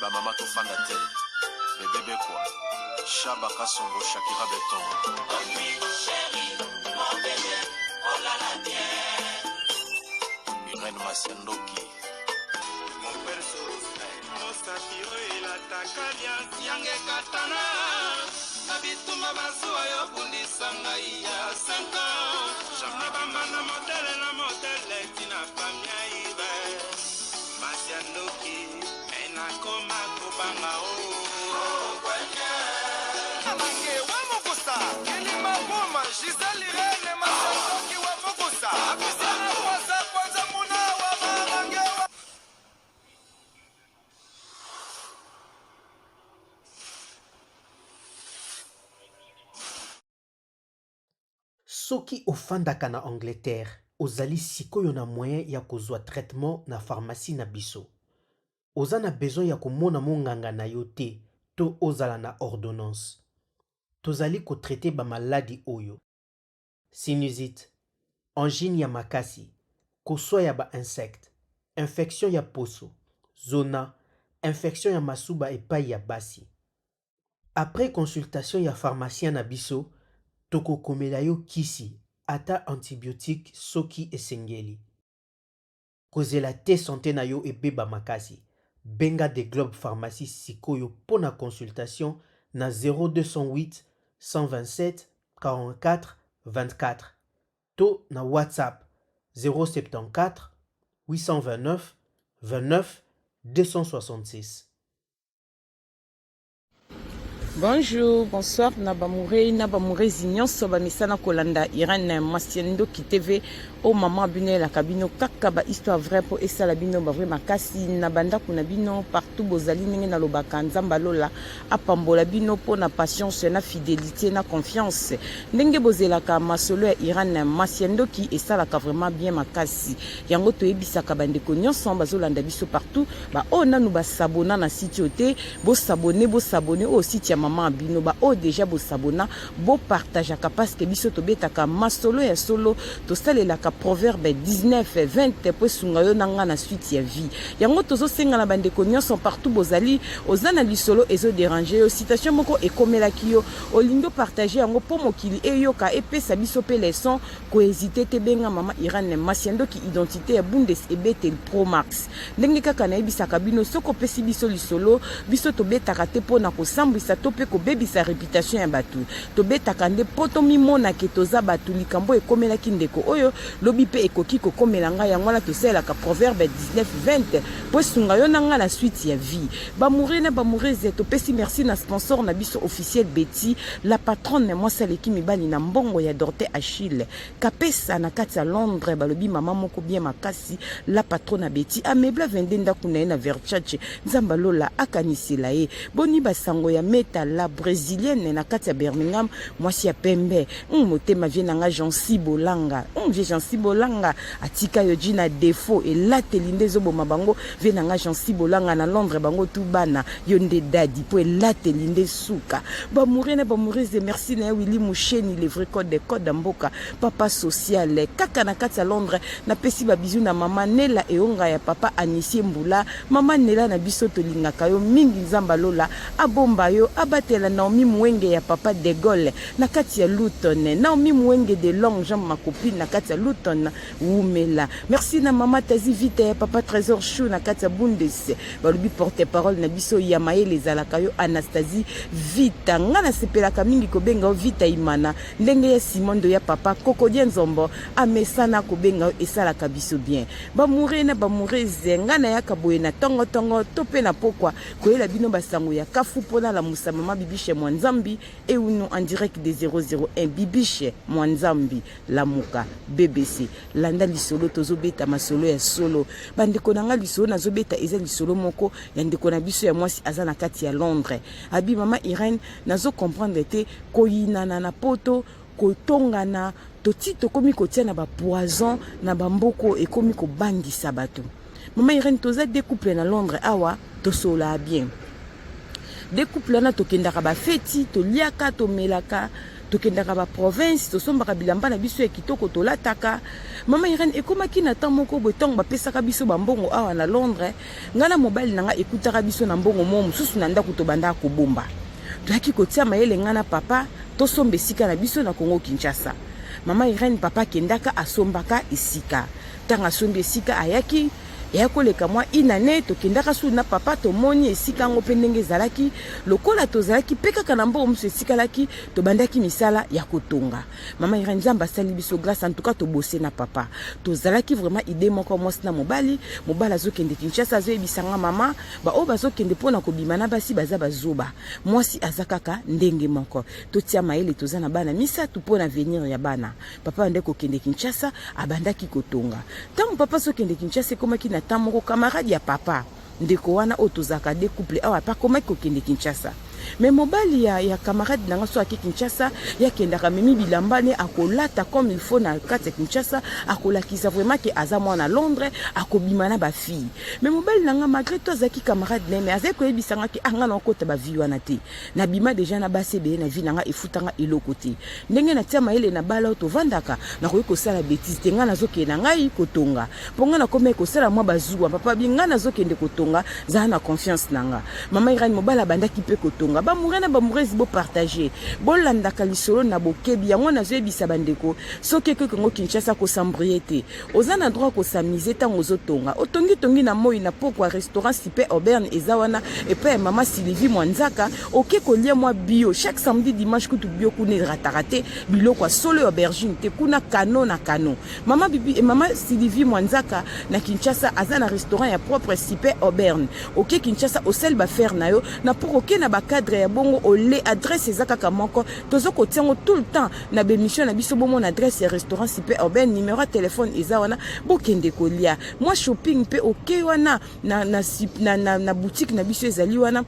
Ba mama tofanda te. Bebe Bekwa, Shaba Kasongo, Shakira Beton. Irène Masiandoki. Mosapi oyo elataka liasi yange ekatana na bitumba bazuwa yo bundisa ngai ya 5 ans na bambanda modele na modele tina famia ibe masi ya ndoki me nakoma kobanga o Amange wa Mukusa, Kilima Buma, Gisèle Irene, Masandoki wa Mukusa, Apisiana Kwanza Kwanza Muna wa Mamange wa Soki ofandaka na Angleterre, ozali sikoyo na moyen ya kozua traitement na pharmacie na biso. Oza na besoin ya komona monganga na yo te to ozala na ordonnance. Tozali ko traiter ba maladi oyo, sinusite, angine ya makasi, koswa ya ba insectes, infection ya poso, zona, infection ya masuba epayi ya basi. Après consultation ya pharmacien na biso, toko komela yo kisi, ata antibiotique soki esengeli. Kozela te sante na yo ebeba makasi, benga The Globe Pharmacie sikoyo mpo na consultation na 0208 127 44 24 to na WhatsApp 074 829 29 266. Bonjour, bonsoir na ba murei na ba murezi nyonso ba misana kolanda Irène Masiendoki TV o maman bino elaka bino kaka ba histoire vraie po esala bino ba vrai makasi na bandako na bino partout bozali ndenge nalobaka Nzambe alola apambola bino po na patience na fidelité na confiance ndenge bozelaka masolo ya Irène Masiendoki esalaka vraiment bien makasi yango toyebisaka bandeko nyonso bazolanda biso partout ba oyo nanu ba s'abonna na site oyo te bo s'abonner bo s'abonner oyo site ya maman bino ba oyo deja bo s'abonna bo partageaka parce que biso tobetaka masolo ya solo tosalelaka proverbe 19 20 po esunga yo na nga na suite ya vie yango tozosenga na bandeko nyonso partout bozali oza na lisolo ezo déranger yo citation moko ekomelaki yo olingi opartage yango po mokili eyoka epesa biso pe leçon Ko hesiter te benga mama Irène Masiandoki identite ya Bundes ebeteli pro max. Ndenge kaka nayebisaka bino soki opesi biso lisolo biso tobetaka te po na kosambwisa to pe kobebisa reputation ya batu. Tobetaka nde po tomimona ke toza batu likambo oyo ekomelaki ndeko oyo lobi pe ekoki kokomela nga yango wana tosalelaka proverbe 19 20 po esunga yo na nga na suite ya vie. B'amoureux na b'amoureuses topesi merci na sponsor na biso officiel Betty la patronne mwasi aleki mibali na mbongo ya Dorte Achille Kapesa na kati ya Londres balobi mama moko bien makasi la patrona Betty amebla 22 ndaku na ye na Versace Nzambe lola akanisela ye boni basango ya Meta la brésilienne na kati ya Birmingham mwasi ya pembe motema vie na nga Jancy Bolanga vie Jancy Bolanga atika yo Gina défaut elateli nde ezoboma bango vie na nga Jancy Bolanga na Londres bango tu bana yo nde dadi po elateli nde suka bamoure na bamourese merci na ye Willy Musheni le vrai code de code ya mboka papa social kaka na kati ya Londres napesi ba bisous na mama Nela Eonga ya papa Anisie Mbula mama Nela na biso tolingaka yo mingi Nzambe alola abomba yo abatela Naomi Muwenge ya papa De Gaulle na kati ya Luton Naomi Muwenge de longue jambe ma copine na kati ya Luton wumela merci na mama Tazi Vita ya papa Trésor Chou na kati ya Bundes balobi porte parole na biso ya mayele ezalaka yo Anastasie Vita nga nasepelaka mingi kobenga yo Vita Imana ndenge ya Simondo ya papa Kokodie Nzombo amesana kobenga yo esalaka biso bien bamoure na bamourese nga nayaka boye na tongo tongo to pe na pokwa koyela bino basango ya kafu mpo nalamusa mama Bibishe Mwanzambi Euno en direct de 001 Bibiche Mwanzambi Lamuka BBC landa lisolo tozobeta masolo ya solo bandeko na nga lisolo nazobeta eza lisolo moko ya ndeko na biso ya mwasi aza na kati ya Londres abi mama Irène nazo comprendre te koyinana na poto kotongana toti tokomi kotia na ba poison na bamboko ekomi kobangisa bato mama Irène toza deux couple na Londres awa tosolaa bien deux couple wana tokendaka bafeti toliaka tomelaka. Tokendaka ba province, tosombaka bilamba na biso ya kitoko tolataka. Mama Irène, ekomaki na temps moko boye, ntango bapesaka biso bambongo awa na Londres, ngai na mobali na ngai ekutaka biso na mbongo moko mosusu na ndako tobandaka kobomba. Toyaki kotia mayele ngai na papa, tosomba esika na biso na Congo Kinshasa. Mama Irène, papa akendaka asombaka esika. Ntango asombi esika, ayaki eya koleka mwa une année, tokendaka su na papa, tomoni esika yango mpe ndenge ezalaki. Lokola tozalaki mpe kaka na mbongo mosusu esikalaki, tobandaki misala ya kotonga. Mama Irène, Nzambe asali biso grâce, en tout cas tobose na papa. Tozalaki vraiment idée moko, mwasi na mobali. Mobali azokende Kinshasa, azoyebisa nga: "Mama, baoyo bazokende mpona kobima na basi baza bazoba. Mwasi aza kaka ndenge moko. Totia mayele, toza na bana misato, mpo na avenir ya bana." Papa abandaki kokende Kinshasa, abandaki kotonga. Ntango papa azokende Kinshasa, ekomaki na temps moko, camarade ya papa, ndeko wana oyo tozalaka de couple awa, pa akomaki kokende Kinshasa. Mais mobali ya camarade na nga, so ake Kinshasa, ye akendaka, amemi bilamba ne akolata comme il faut na kati ya Kinshasa, akolakisa vraiment ke aza mwana Londres, akobima na bafille. Mais mobali na nga, malgré to azalaki camarade na ye, mais azali koyebisa nga ke anga na okota bavie wana te. Nabima déjà na basi ebele na vie na nga, efutanga eloko te. Ndenge natia mayele na bala oyo tovandaka, nakoki kosala bétise te. Ngai nazokende na ngai kotonga, mpo ngai nakomai kosala mwa bazuwa. Papa bi ngai nazokende kotonga, zala na confiance na nga. Mama Irani, mobali abandaki mpe kotonga. Bamoureux na bamoureuse, bopartage, bolandaka lisolo na bokebi. Yango nazoyebisa bandeko, soki ekoki yango Kinshasa, kos'embrouiller te. Oza na droit kos'amuser ntango ozotonga. Otongitongi na moi na pokwa, restaurant Super Auburn eza wana epai ya mama Sylvie Mwanzaka. Oke kolia mwa bio chaque samedi, dimanche. Kutu bio kuna erataka te, biloko ya solo ya aubergine te kuna, kano na kano. Mama Bibi, mama Sylvie Mwanzaka na Kinshasa aza na restaurant ya propre, Super Auburn. Oke Kinshasa, osali baaffaires na yo na pour oke na bacadre ya bongo, ole adresse eza kaka moko. Toza kotia yango tout le temps na bémission na biso. Bomona adresse ya restaurant Super Auburn, numéro ya telefone eza wana. Bokende kolia mwa shopping mpe oke wana na boutique na biso ezali wana,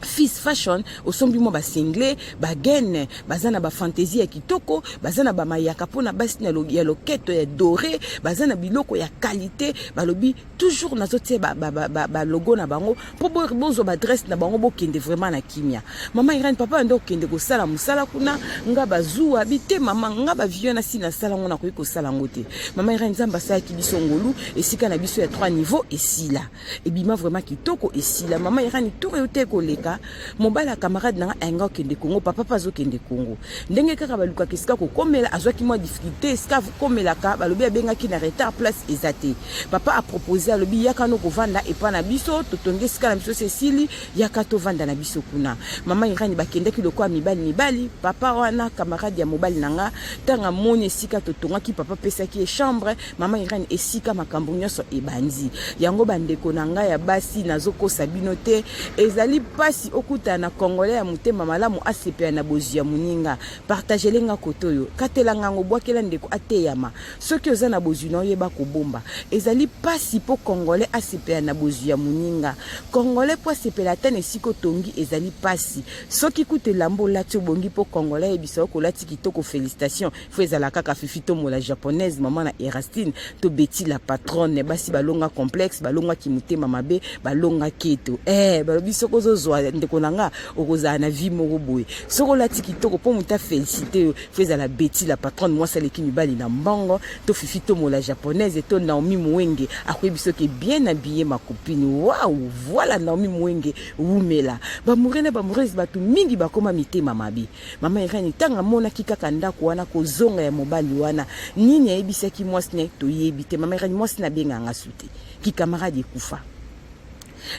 Fils Fashion. Osombi mwa basingle, bagaine, baza na bafantaisie ya kitoko, baza na bamayaka mpona basi ya loketo ya doré, baza na biloko ya qualité. Balobi toujours nazotia balogo na bango mpo bozwa baadresse na bango, bokende vraiment na kimia. Mama Irene, papa nde okende kosala mosala kuna, nga bazuwa bi te. Mama, nga bavio na si nasala yango, nakoki kosala yango te. Mama Irene, Nzambe asalaki biso ngolu, esika na biso ya 3 niveau esila, ebima vraiment kitoko, esila. Mama Irene, tour eyo te koleka. Mobali ya camarade na nga ayenga okende Kongo, papa mpe azokende Kongo. Ndenge kaka balukaka esika kokomela, azwaki mwa difficulté esika komelaka. Balobi abengaki na retard, place eza te. Papa apropose, alobi: "Yaka no kovanda epa na biso, totongi esika na biso, sesili, yaka tovanda na biso kuna." Mama Irani, bakendaki lokola mibali mibali. Papa wana, camarade ya mobali na nga, ntango amoni esika totongaki, papa apesaki ye chambre. Mama Irani, esika makambo nyonso ebandi yango. Bandeko na ngai ya basi, nazokosa bino te, ezali mpasi okutana na Congolais ya motema malamu, asepela na bozwi ya moninga. Partagele nga kote oyo, katela ngango, bwakela ndeko ateyama. Soki oza na bozwi na oyeba kobomba. Ezali mpasi mpo Congolais asepela na bozwi ya moninga. Congolais mpo asepela ata na esika otongi, ezali mpasi. Soki kutu elamba olati obongi, mpo Congolais ayebisa yo kolati kitoko, félicitation, fo ezala kaka Fifi Tomola Japonaise, mama na Erastine to Beti la Patronne. Basi balonga complexe, balongaki motema mabe, balonga keto. Balobi soki ozozwa ndeko na nga, okozala na vie moko boye. Soki olati kitoko, mpo moto afélicité yo, fo ezala Beti la Patronne, mwasi aleki mibali na mbongo, to Fifi Tomola Japonaise, to Naomi Mwenge akoyebi soki bien habillé, ma copine. Waouh, voilà, Naomi Mwenge wumela. Bamoureux na bamoureuse, bato mingi bakóma mitema mabe. Mama Irene, ntango amonaki kaka ndako wana, kozonga ya mobali wana, nini ayebisaki mwasi ne, toyebi te. Mama Irene, mwasi nabenganga su te, kicamarade ekufa.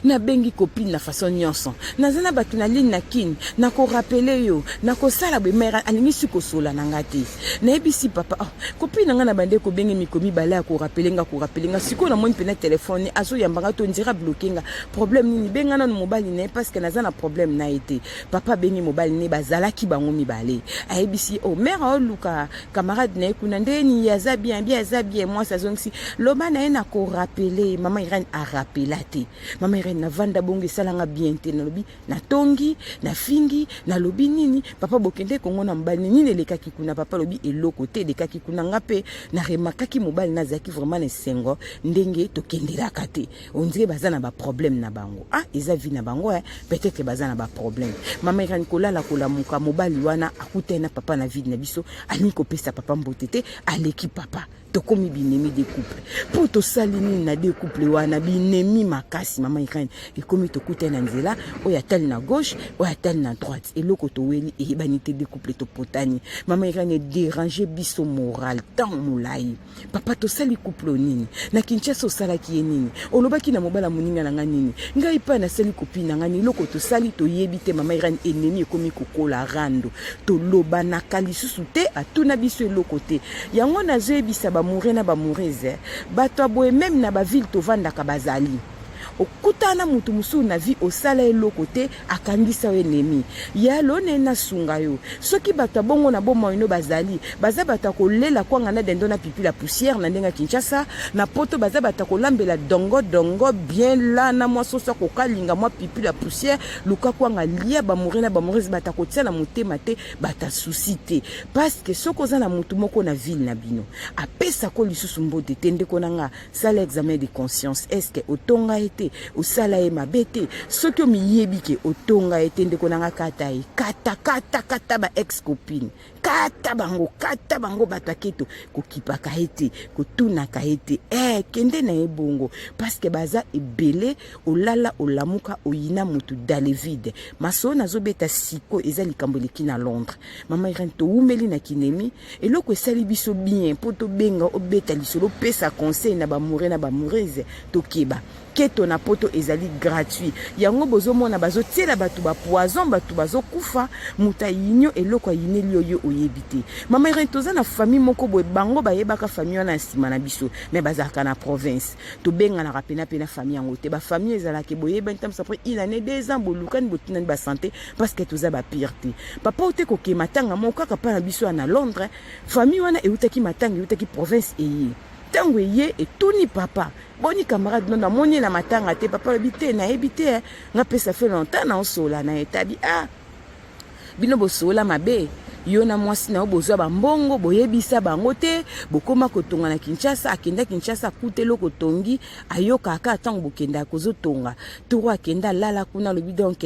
Nabengi copine na façon nyonso, naza na bato na ligne na kini, nakorappeler yo, nakosala boye. Mare alingi si kosola na nga te. Nayebisi papa: "Oh, copine na nga na bande kobenge miko mibale ya korappeler nga, korappeler nga. Sikoyo namoni mpena telefone azoyamba nga to ndira bloquer nga. Problème nini? Benga nanu mobali na ye, parce que naza na problème na ye te." Papa abengi mobali ne, bazalaki bango mibale. Ayebisi: "Oh, mare aoluka camarade na ye kuna, ndeni ye aza bien bien, aza bien." Mwasi azongisi: "Loba na ye na korappeler." Mama Irene arappela te. Mama Mama Irene, navanda bongo, esalanga bien te. Nalobi, natongi, nafingi, nalobi nini? Papa, bokende Kongo na mobali, nini elekaki kuna? Papa alobi eloko te elekaki kuna. Nga mpe naremarquaki mobali nazalaki vraiment na esengo ndenge tokendelaka te. On dirait baza na baproblème na bango. Ah, eza vie na bango, eh. Peut-être baza na baproblème. Mama Irene, kolala, kolamuka, mobali wana akutani na papa na vide na biso, alingi kopesa papa mbote te, aleki papa. Tokomi binemi de couple. Mpo tosali nini na de couple wana? Binemi makasi. Mama Irene, ekomi tokutani na nzela, oyo atali na gauche, oyo atali na droite, eloko toweli eyebani te. De couple topotani. Mama Irene, edérange biso moral ntango molai. Papa, tosali couple nini na Kinshasa? Osalaki ye nini? Olobaki na mobala moninga na nga nini? Ngai mpe nasali copine na ngai nini? Eloko tosali toyebi te. Mama Irene, ennemi ekomi kokola rando, tolobanaka lisusu te, atuna biso eloko te. Yango nazoyebisa baamoureux na baamoureuse, bato ya boye, même na baville tovandaka, bazali. Okutana na motu mosusu na vie, osala eloko te, akangisa yo ennemi. Ya lone, nasunga yo. Soki bato ya bongo na bomoi no bazali, baza bato ya kolela kwanga na dendo na pipi la poussière na ndenge ya Kinshasa. Na Poto baza bato ya kolambela dongo dongo bien la na mwa soso ya kokalinga, mwa pipi la poussière, luka kwanga lia. Baamoureux na baamoureuse, bato ya kotia na motema te, bato ya souci te, parce que soki oza na motu moko na ville na bino, apesako lisusu mbote te, ndeko na nga, sala examen de conscience. Est-ce otonga ye te? Osala ye mabe te? Soki omiyebi ke otonga ye te, ndeko na nga, kata ye, kata, kata, kata ba ex copine, kata bango, kata bango. Bato aketo kokipaka ye te, kotunaka ye te, kende na ye bongo, parce que baza ebele. Olala, olamuka, oyina motu dans le vide. Masolo nazobeta siko eza likambo eleki na Londres. Mama Irene, towumeli na kinemi. Eloko esali biso bien mpo tobenga, obeta lisolo, opesa conseil na baamoureux na baamoureuse: tokeba. Keto na Poto ezali gratuit. Yango bozomona bazotiela bato bapoison, bato bazokufa. Moto ayini yo, eloko ayineli yo, yo oyebi te. Mama Irene, toza na famille moko boye, bango bayebaka famille wana ya nsima na biso, mais bazalaka na province. Tobenganaka pena pena famille yango te. Bafamille ezalaka boyebani ntango après une année, 2 ans, bolukani, botunani basanté, parce que toza bapire te. Papa ote kokema matanga moko kaka mpa na biso ya na Londres. Famille wana eutaki matanga, eutaki province, eye. Ntango eye, etuni papa: "Boni camarade no? Namoni ye na matanga te." Papa alobi: "Te, nayebi te, nga mpe ça fait longtemps naosola na ye." Tabi: "Ah, bino bosola mabe, yo na mwasi na yo bozwa bambongo, boyebisa bango te, bokóma kotonga na Kinshasa." Akenda Kinshasa, akuta eloko tongi, ayokaka ntango bokendaka kozotonga toro, akenda alala kuna. Alobi donc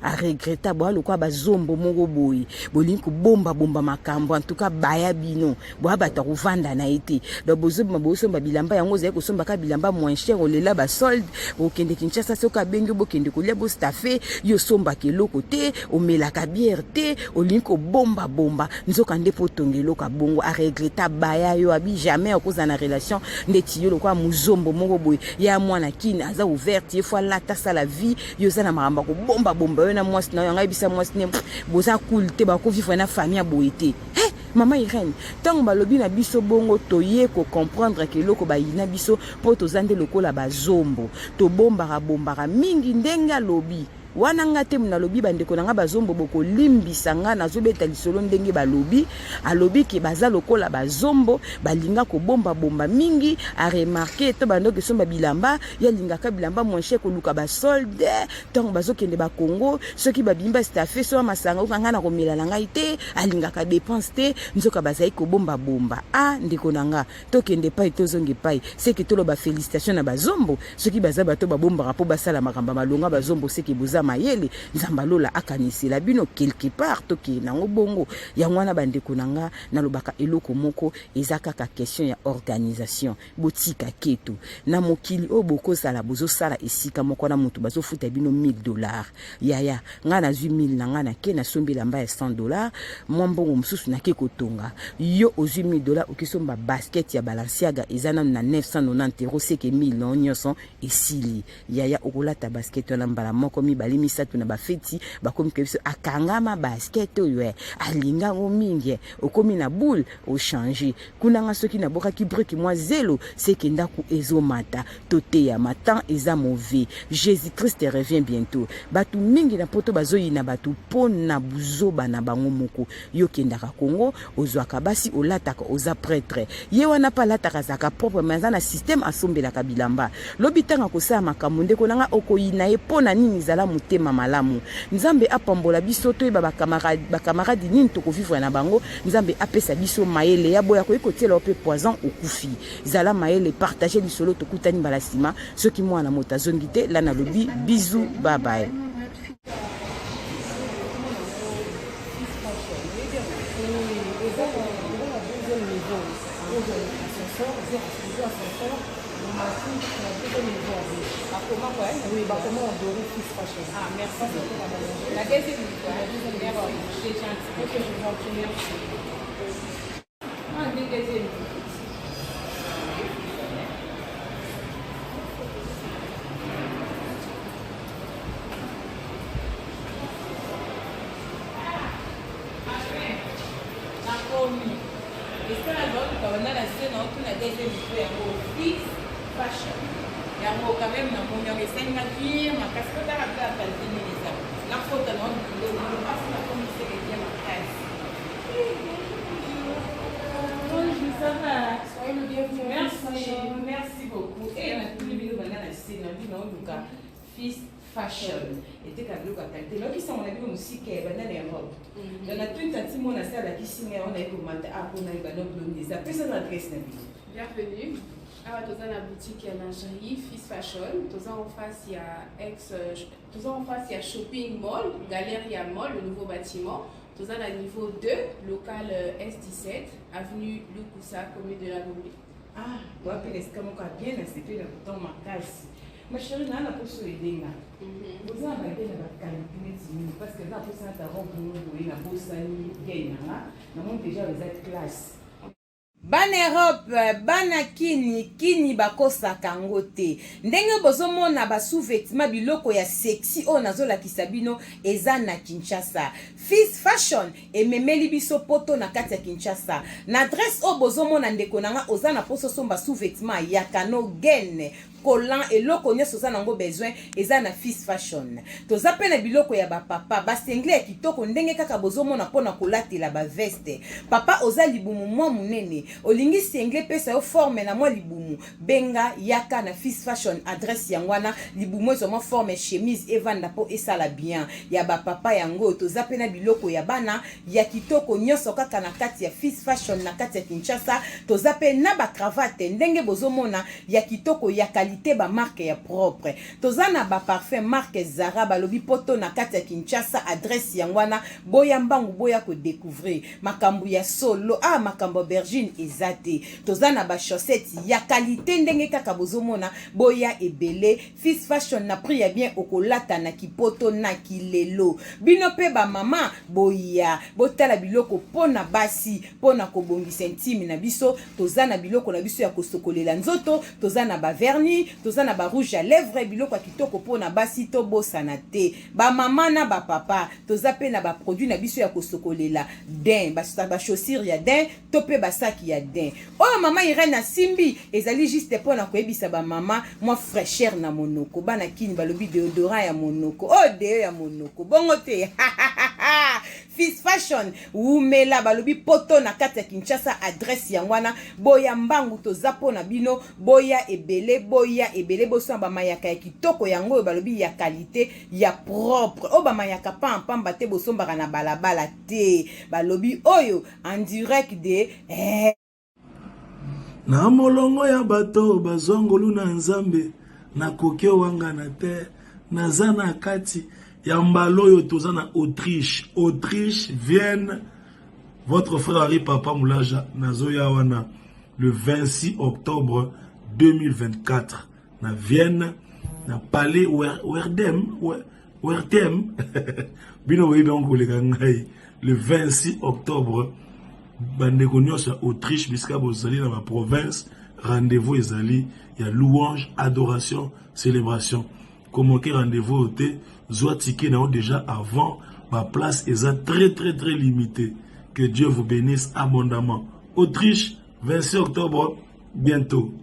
aregreta boya lokola bazombo moko boye, bolingi kobombabomba makambo. En tout cas, baya bino boya bato akovanda na ye te. Donc bozobima, bozosomba bilamba, yango ozali kosombaka bilamba moins cher, olela basolde. Okende Kinshasa, soki abengi, bokende kolia, bostafe, yo osombaka eloko te, omelaka bière te, olingi kobombabomba, nzoka nde mpo otonga eloko ya bongo. Aregreta, baya yo, abi jamais akozala na relation ndeti yo lokola mozombo moko boye. Ya mwana kini aza ouverte, ye fo alata, asala vie. Yo oza na makambo ya kobombabomba, yo na mwasi na yo. Yango ayebisa mwasi ne boza cool te, bakovivre na famille ya boye te. Hey, mama Irene, ntango balobi na biso bongo, toye kocomprendre ke eloko bayina biso mpo toza nde lokola bazombo, tobombaka bombaka mingi. Ndenge alobi wana, nga te nalobi. Bandeko na nga bazombo, bokolimbisa nga, nazobeta lisolo ndenge balobi. Alobi ke baza lokola bazombo, balinga kobombabomba mingi. Aremarquer to bandoki esomba bilamba, ye alingaka bilamba moins cher, koluka basolde. Ntango bazokende Bakongo, soki babimi, bastafe so masanga, oka ngai na komela na ngai te, alingaka dépense te, nzoka bazali kobombabomba. A ndeko na nga, tokende epai, tozonga epai, seke toloba félicitation na bazombo. Soki baza bato babombaka mpo basala makambo malonga, bazombo, seke boza mayele. Nzambe alola akanisela bino quelque part. Tokende nango bongo. Yango wana, bandeko na nga, nalobaka eloko moko: eza kaka question ya organisation. Botika keto na mokili oyo. Bokozala bozosala esika moko na moto, bazofuta bino 1000 $. Yaya, ngai nazwi 1000 na ngai, nake nasombi elamba ya 100 $, mwa mbongo mosusu nake kotonga. Yo ozwi 1000 $, okesomba basket ya Balenciaga, eza nanu na 990 euro, seke 1000 na nyonso esili. Yaya, okolata basket wana mbala moko, mibale. mibale misato na bafeti bakomi koyebisa akangama basket oyo eh, alinga yango mingi eh. Okomi na boule ochange kuna nga soki nabwakaki brike mwa zelo seke ndako ezomata. Toteyama, temps eza mauvais, Jesus Christ revient bientot. Bato mingi na poto bazoyina bato mpo na buzoba na bango moko. Yo okendaka Congo ozwaka basi olataka oza pretre, ye wana mpe alataka azalaka propre mais aza na système asombelaka bilamba. Lobi ntango akosala makambo ndeko na nga okoyina ye mpo na nini? Zala motema malamu. Nzambe apambola biso toyeba bakamaradi nini tokovivre na bango. Nzambe apesa biso mayele ya boye akoki kotiela yo mpe poison okufi. Zala mayele, partage lisolo, tokutani mbala nsima soki mwana moto azongi te. La nalobi bisous, bye bye. Oui, bakoma en doré fils fashion. Ah, merci. La deuxième niveau. La deuxième niveau. C'est gentil. Ok, je vous en prie, merci. Ah, deuxième niveau. Nakomi esika naza oluka banda na se na otuna deuxième niveau yango fils fashion yango quand même namoni yango esalinga bien makasi po tala kaka qualité nini eza nakota na biloko mpasi nakomi seke bien makasi. Bonjour, ça va? Soyez le bienvenu. Merci, merci beaucoup. Et natuni bino banda na se na bino oluka fils fashion eteka biloko ya qualité nayoki sango na bino mosika ya banda na Europe. Donc natuni tanti mona se alakisi ngai wana ye komata a mpona yeba nobloni eza pesa na adresse na bino. Bienvenue. Awa toza na boutique ya lingerie Fils Fashion. Toza en face ya ex toza en face ya shopping mall, Galeria Mall, le nouveau bâtiment. Toza na niveau 2, local S17, avenue Lukusa, commune de la Gombe. Ah, wapi na esika moko ya bien nasepeli na bouton makasi. Ma chérie, naa na poso edenga boza na bague na baqualité neti nini? Parce que eza na posa nata robe moko boye nabosani gay nanga namoni déjà eza classe. Bana Europe, bana kini kini bakosaka yango te. Ndenge bozomona ba sous-vêtements biloko ya sexy oyo nazolakisa bino eza na Kinshasa. Fils Fashion ememeli biso poto na kati ya Kinshasa. Na adresse oyo bozomona ndeko na nga oza na poso somba sous-vêtements ya kano gaine collant eloko nyonso oza nango besoin eza na Fils Fashion. Toza mpe na biloko ya bapapa, basengle ya kitoko ndenge kaka bozomona mpona kolatela baveste. Papa oza libumu mwa monene, olingi sengle pesa yo forme na mwa libumu, benga yaka na Fils Fashion. Adresse yango wana, libumu ezwa mwa forme, chemise evanda mpo esala bien ya bapapa yango. Toza mpe na biloko ya bana ya kitoko nyonso kaka na kati ya Fils Fashion na kati ya Kinshasa. Toza mpe na bacravate ndenge bozomona ya kitoko ya qualité, bamarque ya propre. Toza na baparfum marque Zara. Balobi poto na kati ya Kinshasa, adresse yango wana. Boya mbangu, boya kodécouvrir makambo ya solo. Ah, makambo ya aubergine eza te. Toza na bachaussette ya qualité ndenge kaka bozomona. Boya ebele, Fils Fashion na prix ya bien, okolata na kipoto na kilelo. Bino mpe bamama boya botala biloko mpo na basi, mpo na kobongisa intime na biso. Toza na biloko na biso ya kosokolela nzoto, toza na bavernis, toza na barouge à lèvre, biloko ya kitoko mpo na basi. Tobosana te bamama na bapapa, toza mpe na baproduit na biso ya kosokolela daim, bachaussure ya daim to mpe basaki ya daim. Oyo mama Irene asimbi ezali juste mpo na koyebisa bamama mwa fraîcheur na monoko. Bana kini balobi déodorant ya monoko, oyo deo ya monoko bongo te. Fils Fashion wumela, balobi poto na kati ya Kinshasa, adresse yango wana. Boya mbangu, toza mpo na bino. Boya ebele, boya ebele, bosomba bamayaka ya kitoko yango oyo balobi ya qualité ya propre. Oyo bamayaka pampamba te, bosombaka na balabala te. Balobi oyo en direct de eh. Na molongo ya bato bazwa ngolu na Nzambe, nakoki owangana te, naza na kati ya mbala oyo. Toza na Autriche, Autriche, Vienne. Votre frère Henri Papa Mulaja nazoya wana le 26 octobre 2024 na Vienne, na palais Werdem Wertem. Bino boyebi yango koleka ngai. Le 26 octobre, bandeko nyonso ya Autriche, bisika bozali na baprovince, rendez-vous ezali ya louange, adoration, célébration. Komanquer rendez-vous oyo te, zwa ticket na yo déjà avant, ba place eza très très très limité. Que Dieu vous bénisse abondamment. Autriche, 26 octobre, bientôt.